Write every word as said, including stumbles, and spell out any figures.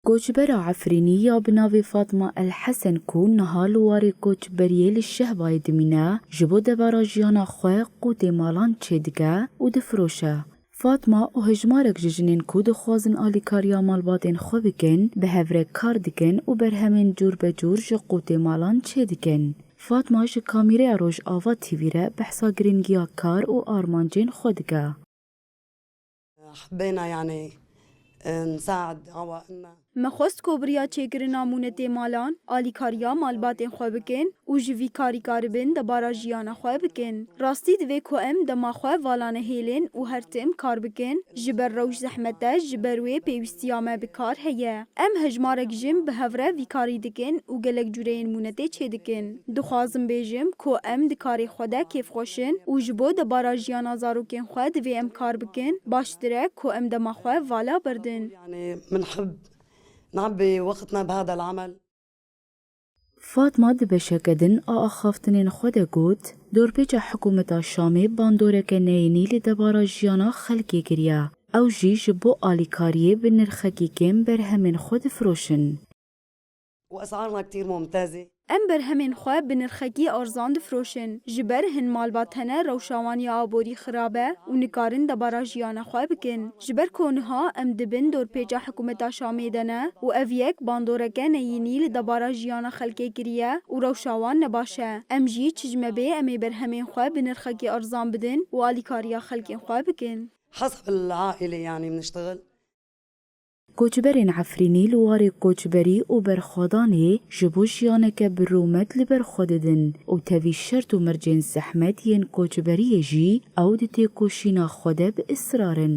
Koçbera Efrînî ya bi navê Fatma El Hesen ku niha li warê koçberiyê li Şehbayê dimîne, ji bo debara jiyana xwe qûtê malan çêdike û difiroşe. Fatma û hejmarek ji jinên ku dixwazin alîkariya malbatên xwe bikin, bi hev re kar dikin û berhemên cûr be cûr ji qûtê malan çêdikin. Fatma ji kamîreya Rojava T V re behsa giringiya kar û armancên xwe dike. حبينا يعني نساعد عوائلنا. Me xwest ku bi riya çêkirina mûnetê malan, alîkariya malbatên xwe bikin û ji vî karî karibin debara jiyana xwe bikin. Rastî divê ku em dema xwe vala nehêlin û her tim kar bikin. Ji ber rewş zehmet e, ji ber wê pêwîstiya me bi kar heye. Em hejmarek jin bi hev re vî karî dikin û gelek cûreyên mûnetê çêdikin. Dixwazim bêjim ku em di karê xwe de kêfxweş in û ji bo debara jiyana zarokên xwe divê em kar bikin, baştir e ku em dema xwe vala berdin. يعني بنحب نعبي وقتنا بهذا العمل. Fatma di beşeke din a axaftinên xwe de got, dorpêça hikûmeta Şamê bandoreke neyînî li debara jiyana xelkê kiriye. Ew jî ji bo alîkariyê bi nirxekî kêm berhemên xwe difiroşin. واسعارنا كثير ممتازه. Em berhemên xwe bi nirxekî arzan difiroşin. Ji ber hin malbat hene rewşa wan ya aborî xirab e û nikarin debara jiyana xwe bikin. Ji ber ku niha em di bin dorpêça hikûmeta Şamê de ne û ev yek bandoreke neyînî li debara jiyana xelkê kiriye û rewşa wan ne baş e. Em jî çi ji me bê em ê berhemên xwe bi nirxekî arzan bidin û alîkariya xelkên xwe bikin. حسب العائله يعني بنشتغل. Koçberên Efrînî li warê koçberî û berxwedanê ji bo jiyaneke bi rûmet li ber xwe didin û tevî şert û mercên zehmet yên koçberiyê jî ew di têkoşîna xwe de bi israr in.